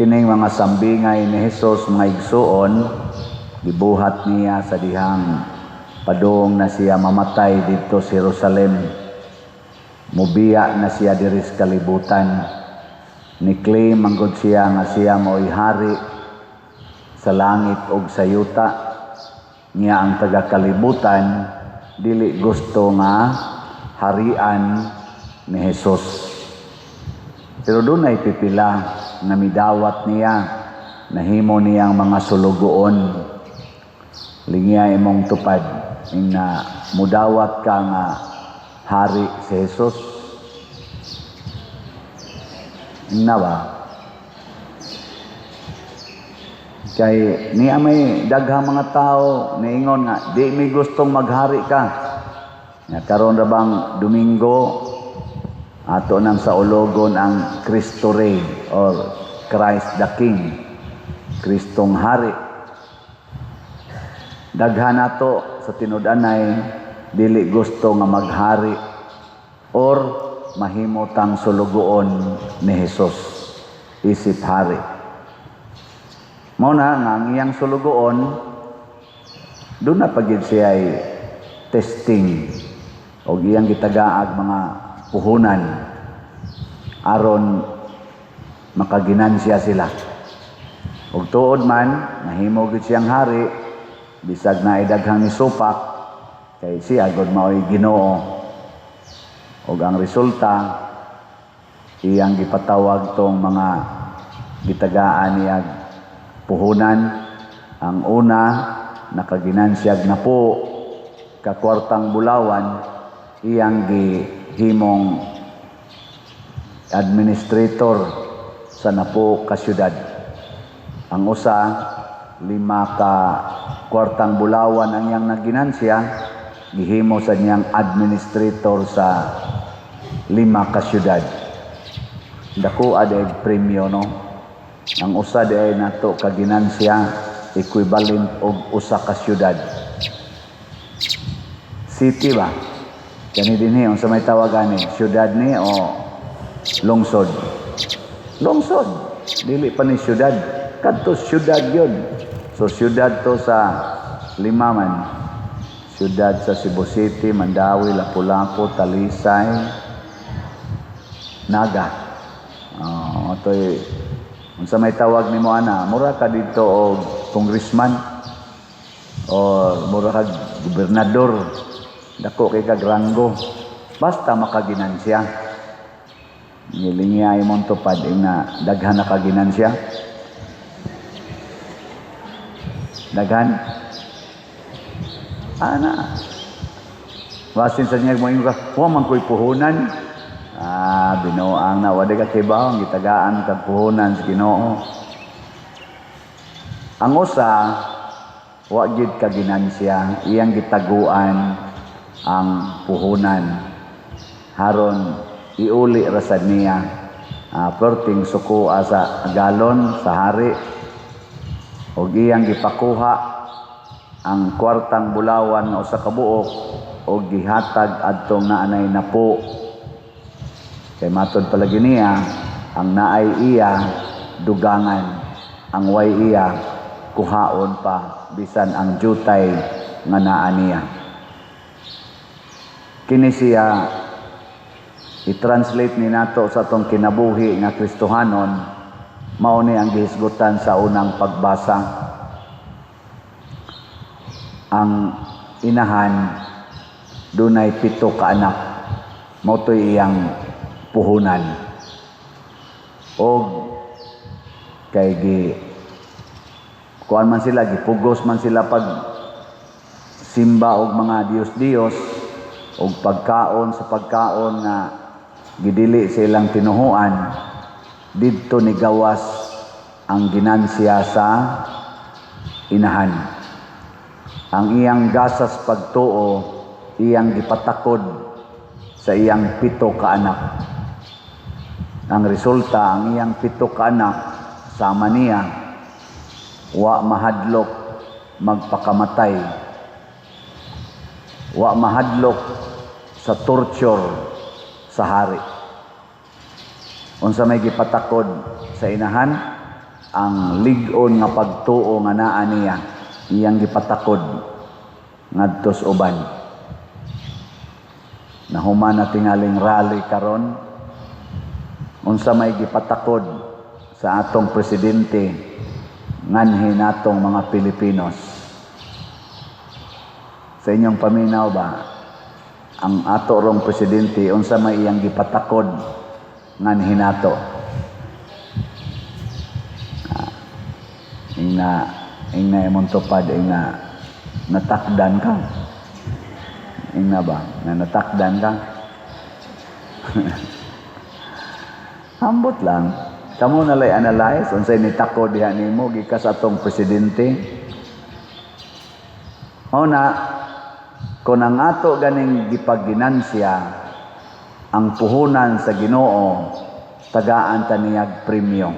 Kining mga sambingay ni Hesus, mga igsuon, gibuhat niya sa dihang padung na siya mamatay didto sa Jerusalem. Mubiya na siya diri sa kalibutan. Ni-claim manggod siya nga siya mao'y hari sa langit ug sa yuta. Niya ang taga-kalibutan dili gusto nga harian ni Jesus. Pero dunay pipila nga midawat niya, nahimo niyang mga sulugoon. Lingya imong tupad na mudawat ka nga hari si Jesus. Na ba? Kay niya may daghang mga tao niingon nga di mi gustong maghari ka. Nga karon ra bang Domingo, ato nang sa ulogon ang Cristo Rey or Christ the King, Kristong Hari. Daghan nato sa tinud-anay dili gusto nga maghari or mahimo tang sulugoon ni Jesus isip hari. Mao na nga ang iyang sulugoon duna pa gyud siya ay testing og iyang gitagaag mga puhunan aron makaginansya sila. Ug tuod man nahimo gyud siyang hari, bisag naay daghang nisupak, kay siya gud mao'y Ginoo. Ug ang resulta, iyang gipatawag tong mga gitagaan niya puhunan. Ang una, nakaginansyag napo ka kwartang bulawan, iyang gihimong administrator sa napo ka syudad. Ang usa, 5 ka kwartang bulawan ang iyang naginansya, gihimo sa niyang administrator sa 5 ka syudad. Dako aday premyo, no? Ang usa di ay nato ka ginansya equivalent og usa ka syudad. City ba? Kani dinhi, unsa may tawag ani? Syudad ni o lungsod? Lungsod. Dili pa ni syudad. Kadto syudad yun. So syudad to sa lima man. Syudad sa Cebu City, Mandaue, Lapu-Lapu, Talisay, Naga. Oh, to'y unsa may tawag nimo ana? Mura ka didto og congressman or mura ka gobernador. Dako kay kag ranggo. Basta makaginansya. Nilingya imong tupad ing na daghan na kaginansya. Daghan. Ana. Basin sa niya mo ingon ka, "Wa man ko'y puhunan." Ah, binuang na, wala ka kibaw, ang gitagaan kag puhunan sa Ginoo. Ang usa, wa gyud ka ginansya, iyang gitaguan ang puhunan. Haron iuli ra sad niya. Perting suko sa galon sa hari og iyang gipakuha ang kwartang bulawan nga usa ka buok og gihatag adtong naanay napo. Kay matod palagi niya, ang naay iya dugangan, ang way iya kuhaon pa bisan ang jutay nga naa niya. Kini siya i-translate ni nato sa atong kinabuhi nga Kristohanon, mao ni ang gihisgutan sa unang pagbasa. Ang inahan dunay 7 ka anak, mao to'y iyang puhunan. Og kay gi kuan man sila, gipugos man sila pag simba og mga Diyos-Diyos og pagkaon sa pagkaon nga gidili sa ilang tinuhuan, didto ni gawas ang ginansya sa inahan. Ang iyang gasas pagtuo, iyang gipatakod sa iyang 7 ka anak. Ang resulta, ang iyang 7 ka anak sama niya, wa mahadlok magpakamatay, wa mahadlok sa torture sa hari. Unsa may gipatakod sa inahan? Ang lig-on nga pagtuo nga naa niya, iyang gipatakod ngadto sa uban. Nahuman na tingaling rally karon, unsa may gipatakod sa atong presidente nganhi natong mga Pilipinos? Sa inyong paminaw ba, ang ato rong presidente, unsa may iyang gipatakod nganhi nato? Ingna imong tupad, ingna natakdan ka. Ingna ba? Na natakdan ka? Ambot lang. Kamo na lay analyze unsay nitakod diha nimo gikas atong presidente. Mao na kung ang ato ganing gipaginansya ang puhunan sa Ginoo, tagaan ta niyag premyo.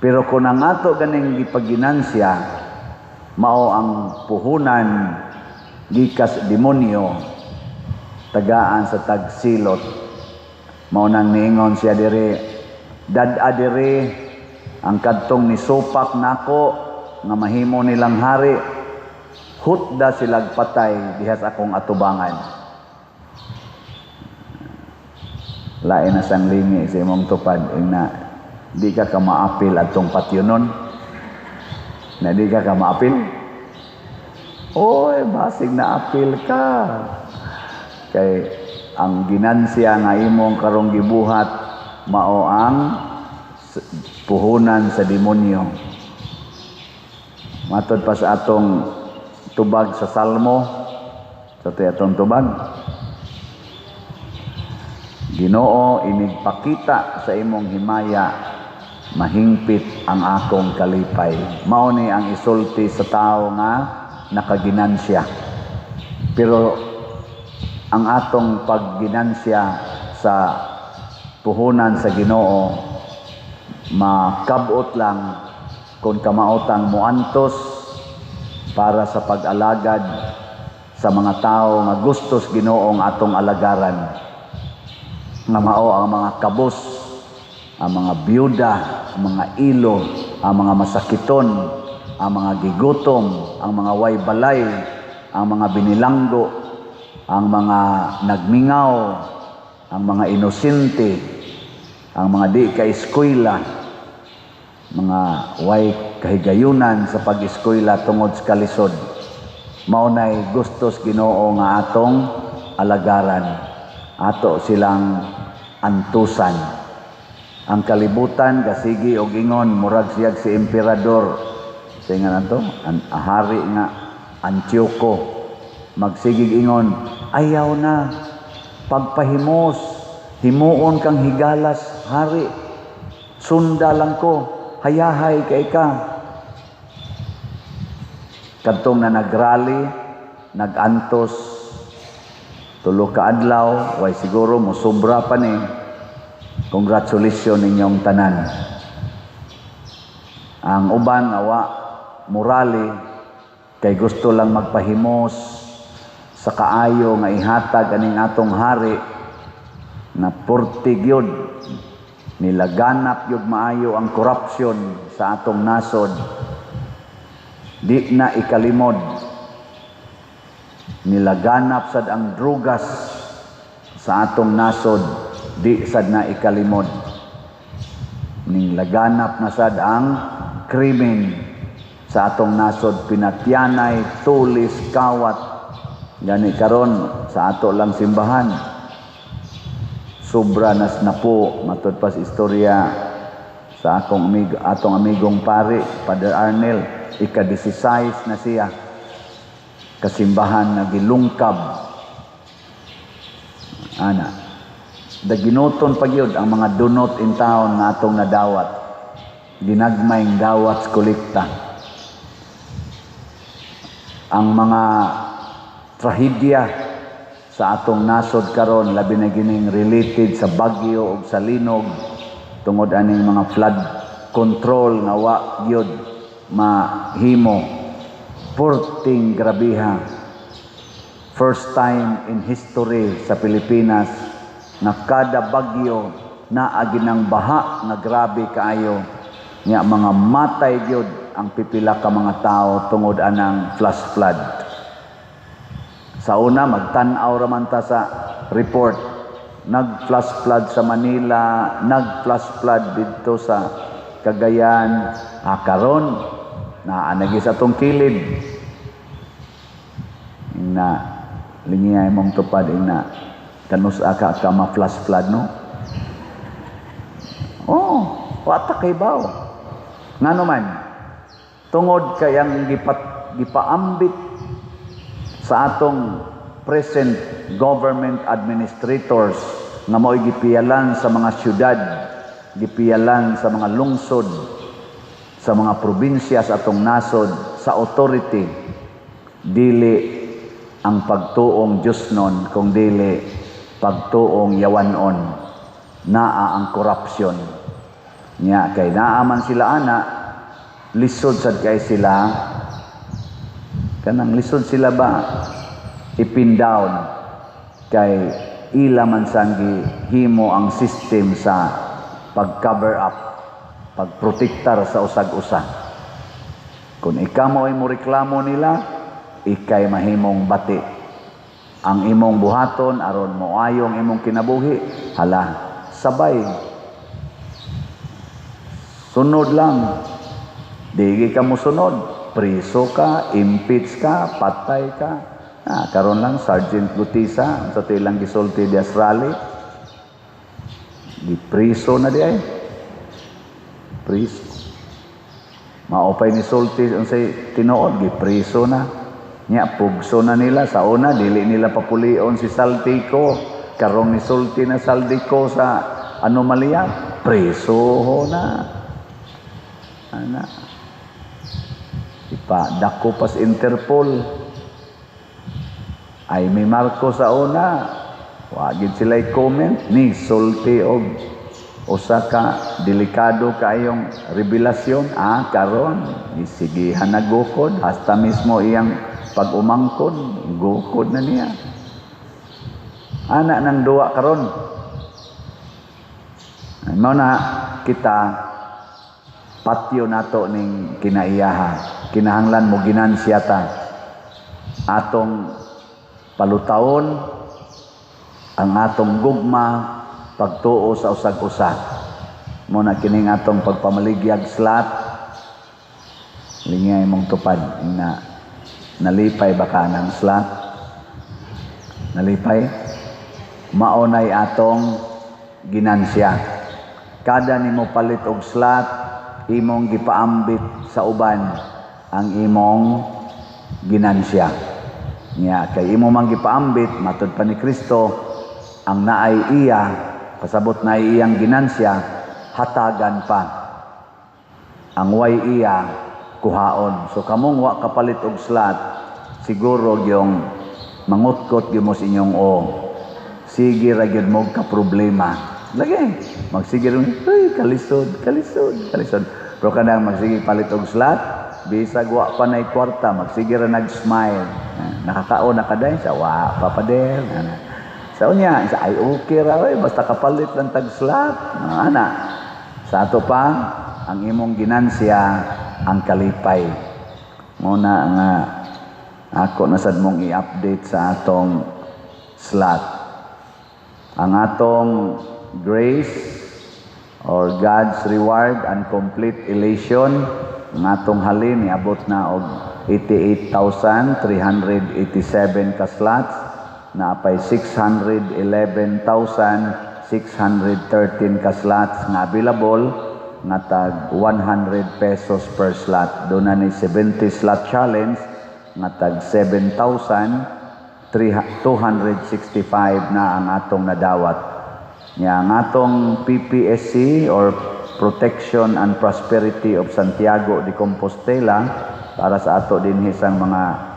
Pero kung ang ato ganing gipaginansya mao ang puhunan gikas demonyo, tagaan sa tagsilot. Mao nang niingon siya diri, "Dad-a diri ang kadtong nisupak nako nga mahimo nilang hari, hutda silag patay diha sa akong atubangan." Lain na sang lingi sa imong tupad, ingna di ka ka maapil adtong patyonon. Na di ka ka maapil? Oy, basig na apil ka. Kay ang ginansya nga imong karong gibuhat mao ang puhunan sa demonyo. Matod pa sa atong tubag sa Salmo, sa atong tubag, "Ginoo, inigpakita sa imong himaya, mahingpit ang akong kalipay." Mao ni ang isulti sa tao nga nakaginansya. Pero ang atong pagginansya sa puhunan sa Ginoo makabot lang kung kamaotang muantos para sa pag-alagad sa mga tao nga gustos Ginoong atong alagaran, nga mao ang mga kabus, ang mga byuda, ang mga ilo, ang mga masakiton, ang mga gigutom, ang mga way balay, ang mga binilanggo, ang mga nagmingaw, ang mga inosente, ang mga di ka-eskwela, mga way kahigayunan sa pag-eskwela tungod sa kalisod. Mao nay gustos Ginoo nga atong alagaran, ato silang antusan. Ang kalibutan gasigi og ingon murag siyag si emperador sa nga nato, ang hari nga Antioco, magsigig ingon, "Ayaw na pagpahimos, himuon kang higalas hari, sunda lang ko, hayahay kay ka." Kadtong na nagrally, nagantos 3 ka adlaw, way siguro mosobra pa ni. Congratulations ninyong tanan. Ang uban awa morali kay gusto lang magpahimos sa kaayo nga ihatag aning atong hari na purti gyud nilaganap gyud maayo ang corruption sa atong nasod. Di na ikalimod, nilaganap sad ang drugas sa atong nasod, di sad na ikalimod. Ning laganap na sad ang krimen sa atong nasod, pinatyanay, tulis, kawat. Gani karon sa ato lang simbahan, sobra nas napo. Matud pa sa istorya sa akong amigo, atong amigong pare, Father Arnel, ika-16 na siya kasimbahan na gilungkab ana. Daginuton pa gyud ang mga dunot in town nga atong nadawat, ginagmayng dawat sa kolekta. Ang mga trahedya sa atong nasod karon, labi na gining related sa bagyo ug sa linog tungod aning mga flood control nga wa gyud mahimo, purting grabiha. First time in history sa Pilipinas na kada bagyo naa ginang baha nga grabe kaayo. Nya mga matay gyud ang pipila ka mga tao tungod anang flash flood. Sa una, magtan-aw ra man ta sa report. Nag-flash flood sa Manila, nag-flash flood didto sa Cagayan. Ah, karon naa na gyud sa atong kilid. Na lingiay mong tupad, ina kanus-a ka ka ma-flash flood, no? Oh, wa ta kahibaw. Ngano man, tungod kay ang gipaambit sa atong present government administrators nga mao'y gipiyalan sa mga syudad, gipiyalan sa mga lungsod, sa mga probinsya sa atong nasod, sa authority, dili ang pagtuong Diyosnon kung dili pagtuong yawanon, naa ang korupsyon. Nya kay naa man sila ana, lisod sad kay sila, kanang lisod sila ba i-pin down kay ila man sang gihimo ang system sa pag-cover up, pagprotektar sa usag-usa. Kung ikaw mo ay mo reklamo nila, ikay mahimong bati. Ang imong buhaton aron moayong imong kinabuhi, hala, sabay. Sunod lang. Digi ka mo sunod, priso ka, impeach ka, patay ka. Ah, karon lang Sergeant Gutisa sa ilang gisulti dias rally. Gipriso na di ay. Priso. Maupay ni sulti unsay tinuod, gipriso na. Nya pugso na nila. Sa una, dili nila papulion si Zaldy Co. Karong ni sulti na Zaldy Co sa anomalya, preso ho na. Ana. Ipa dako pas Interpol. Ay may Marcos sa una, wa gid sila comment ni sulti og usa ka delikado kaayong revelasyon. Ah, karon isigihan na gukod, hasta mismo iyang pag-umangkon gukod na niya. Ana nang duwa karon. Ay, mao na kita patyo nato ning kinaiyaha. Kinahanglan mo ginansya ta, atong palutawon ang atong gugma, pagtuo sa usag-usa. Mo na kining atong pagpamaligyag slot. Lingay mong tupad na, nalipay ba ka ng slot? Nalipay? Maonay atong ginansya. Kada nimo palit og slot, imong gipaambit sa uban ang imong ginansya. Nya kay imo man gipaambit, matud pa ni Kristo, ang naay iya, pasabot na iyang ginansya, hatagan pa. Ang way iya, kuhaon. So kamong wa kapalit og slot, siguro yung mangutkot gyud mo sa inyong o. Sige ra gyud mo ka problema. Lagi, magsige rin, "Ay, kalisod, kalisod, kalisod." Pero kanang magsige palit og slot, bisag wa pa na'y kwarta, magsige ra nag-smile. Ah, "Nakakaon na ka day?" Sa, "Wa pa, pader." Ana. Sa unya, sa, "Ay, okay ra oy, basta kapalit lang tag slot." Ah, ana. Sa ato pa, ang imong ginansya ang kalipay. Muna nga ako na sad mong i-update sa atong slot. Ang atong grace or God's reward and complete elation, ang atong halin niabot na og 88,387 ka slots, naapay 611,613 ka slots nga available nga tag 100 pesos per slot. Doon na ni 70 slot challenge nga tag 7,265 na ang atong nadawat. Nya ang atong PPSC or Protection and Prosperity of Santiago de Compostela para sa ato dinhi sang mga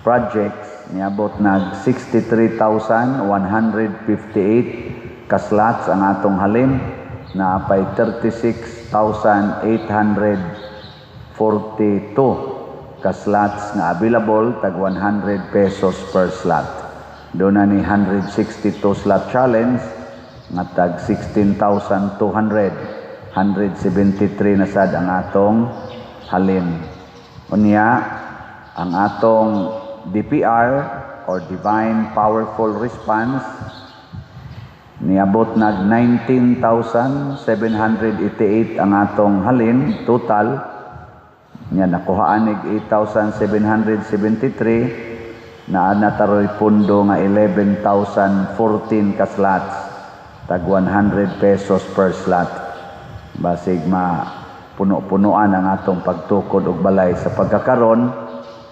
projects, niabot nag 63,158 ka slots ang atong halin, naapay 36,842 ka slots nga available tag 100 pesos per slot. Doon na ni 162 slot challenge nga tag 16,200. 173 na sad ang atong halin. Unya, ang atong DPR or Divine Powerful Response niabot nag 19,788 ang atong halin total. Nya nakuhaan nig 8,773, naa na taroy pundo nga 11,014 ka slots, tag 100 pesos per slot. Basig ma puno-punuan ang atong pagtukod og balay. Sa pagkakaron,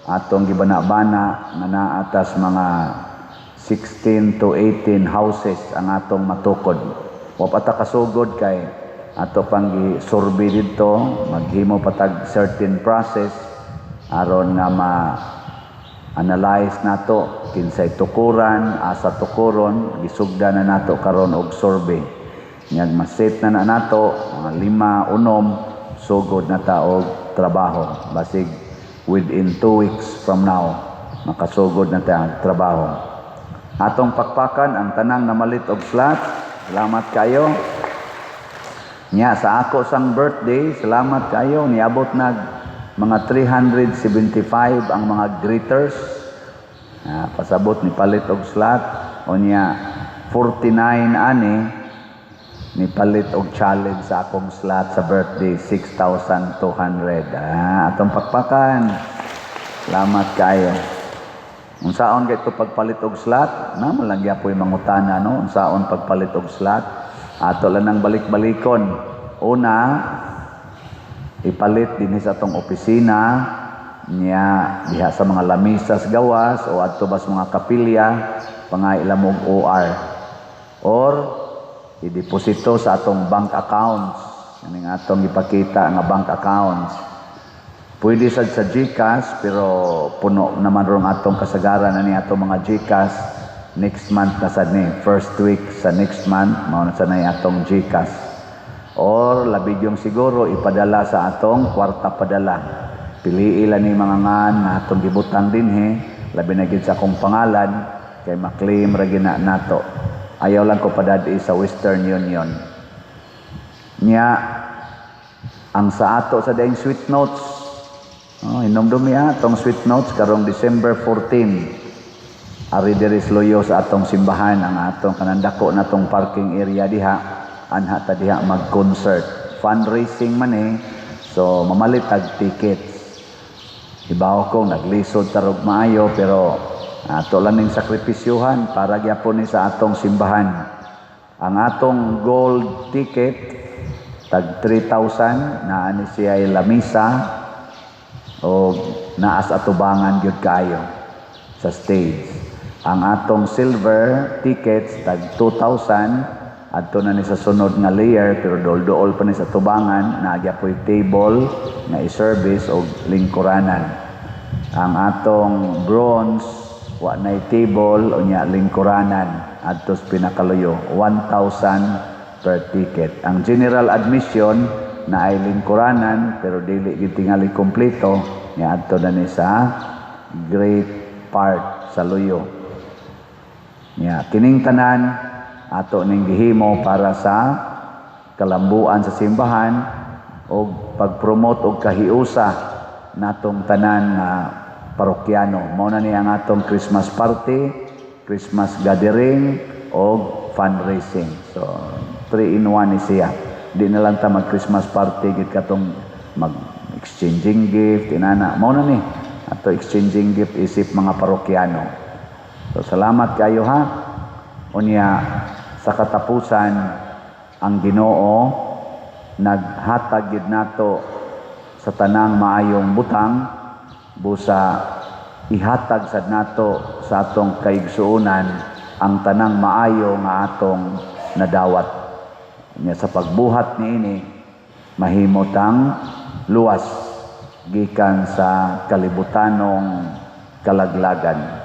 atong gibana-bana nga naa tas mga 16 to 18 houses ang atong matukod. Wa pa ta kasugod kay ato pang gi-survey didto, maghimo pa tag certain process aron nga ma analyze nato kinsay tukuran, asa tukuron. Gisugda na nato karon og survey. Nyag ma-set na na nato mga lima, unom, sugod na ta og trabaho. Basig within 2 weeks from now, makasugod na ta og trabaho. Atong pakpakan ang tanang namalit og slot. Salamat kayo. Nya sa ako sang birthday, salamat kayo, niabot nag mga 375 ang mga greeters. Pasabot ni palit og slot. Unya 49 ani ni palit og challenge sa akong slot sa birthday, 6,200. Atong pakpakan. Salamat kayo. Unsaon kay ito pagpalit og slot? Na man lang gyapoy mangutana, no? Unsaon pagpalit og slot? Ato lang nang balik-balikon. Una, ipalit dinhi sa atong opisina, niya diha sa mga lamisas gawas o adto bas mga kapilya, pangay lamog OR. Or ideposito sa atong bank accounts. Kaning atong ipakita nga bank accounts. Pwede sad sa GCash, pero puno naman rong atong kasagaran ani atong mga GCash. Next month na sad ni, first week sa next month mao na sad na atong GCash. Or labi yung siguro ipadala sa atong kwarta padala. Pili lang ni mga ngan nga atong gibutang dinhi, labi na gid sa akong pangalan kay maklaim ra gina nato. Ayaw lang ko padad-i sa Western Union. Nya ang sa ato sa daing sweet notes. Oh, hinomdumi ha, atong sweet notes karong December 14. Ari diri sa Luyo sa atong simbahan, ang atong kanang dako na tong parking area diha, anha ta diha mag-concert. Fundraising man eh. So mamalit tag tickets. Ibaw ko naglisod tarog maayo, pero ato lang ning sakripisyuhan para gyapon ni sa atong simbahan. Ang atong gold ticket tag 3,000, naa ni siya ay lamisa o naas atubangan gyud kaayo sa stage. Ang atong silver tickets tag 2,000, adto na ni sa sunod nga layer pero dool-dool pa ni sa tubangan, naa gyapoy table nga i-service og lingkuranan. Ang atong bronze, wa nay table, unya lingkuranan adto sa pinakaluyo, 1,000 per ticket. Ang general admission na ay lingkuranan pero dili gid tingali kompleto, ni adto na ni sa great part sa luyo. Nya kining tanan ato ning gihimo para sa kalambuan sa simbahan og pag-promote og kahiusa natong tanan nga parokyano. Mao na ni ang atong Christmas party, Christmas gathering og fundraising. So 3 in 1 ni siya. Di na lang ta mag Christmas party gid katong mag exchanging gift inana. Mao na ni ato exchanging gift isip mga parokyano. So salamat kayo ha. Unya sa katapusan, ang Ginoo naghatag gid nato sa tanang maayong butang, busa ihatag sad nato sa atong kaigsuonan ang tanang maayo nga atong nadawat. Nya sa pagbuhat niini, mahimo tang luwas gikan sa kalibutanong kalaglagan.